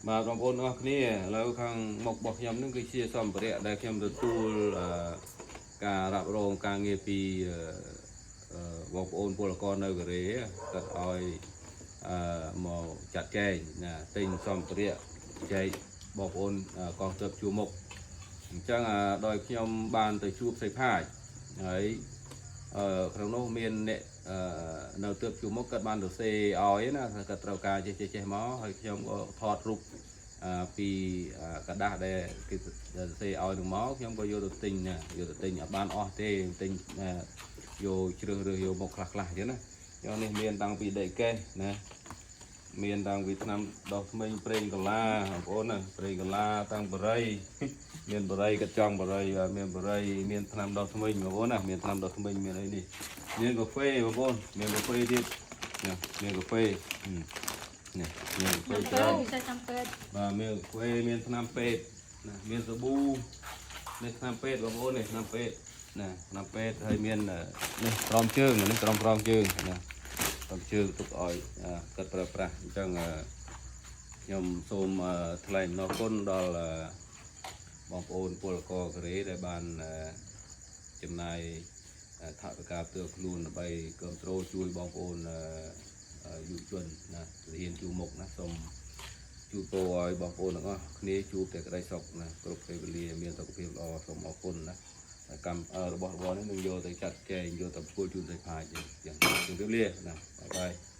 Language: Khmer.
បាទបងប្អូនអរគ្នាឥឡូវខាងមុខរបស់ខ្ញុំនឹងគឺជាសម្ភារៈដែលខ្ញុំទទួលអឺការរ៉ាប់រងការងារពីអឺអឺបងប្អូនពលករនៅកូរ៉េគាត់ឲ្យអឺមកចាត់ចែងណាទិញសម្ភារៈចែកបងប្អូនកងទ័ពជួរមុខអញ្ចឹងអឺដោយខ្ញុំបានទៅជួបសេផាចហើយអឺក្នុងនោះមានអ្នកអឺនៅទើបជួរមុខគាត់បានទៅសេឲ្យណាគាត់ត្រូវការចេះចេះចេះមកហើយខ្ញុំក៏ថតរូប អឺពីក្រដាសដែលគេសរសេរឲ្យនឹងមកខ្ញុំក៏យកទៅទិញណាយកទៅទិញអត់បានអស់ទេទិញយកជ្រើសរើសយកមកខ្លះខ្លះអញ្ចឹងណាយកនេះមានតាំងពីដីកេះណាមានតាំងពីថ្នាំដុសធ្មេញប្រេងកាឡាបងប្អូនណាប្រេងកាឡាតាំងបរិយ មានបរិយក៏ចង់បរិយបាទមានបរិយមានថ្នាំដុសធ្មេញបងប្អូនណាមានថ្នាំដុសធ្មេញមានអីនេះមានកាហ្វេបងប្អូនមានកាហ្វេទៀតណាមានកាហ្វេនេះមានកាហ្វេច្រើន ពិសេសតាមពេទ្យ បាទមានកាហ្វេមានថ្នាំពេទ្យណាមានសាប៊ូនេះថ្នាំពេទ្យបងប្អូននេះថ្នាំពេទ្យណាថ្នាំពេទ្យហើយមាននេះក្រោមជើងនេះក្រោមក្រោមជើងណាក្រោមជើងទុកឲ្យគាត់ប្រើប្រាស់អញ្ចឹងខ្ញុំសូមថ្លែងអំណរគុណដល់បងប្អូនពលករកូរ៉េដែលបានចំណាយថវិកាផ្ទាល់ខ្លួនដើម្បីគ្រប់គ្រងជួយបងប្អូនយុវជនណារៀនជួរមុខណាសូម ជួយពរឲ្យបងប្អូនទាំងអស់គ្នាជួបតែក្តីសុខណាគ្រប់ពេលវេលាមានសុខភាពល្អសូមអរគុណណាកម្មរបស់របរនេះនឹងយកទៅចាត់ចែងយកទៅផ្គល់ជូនស្រីផាចយ៉ាងជម្រាបលាណាbye bye.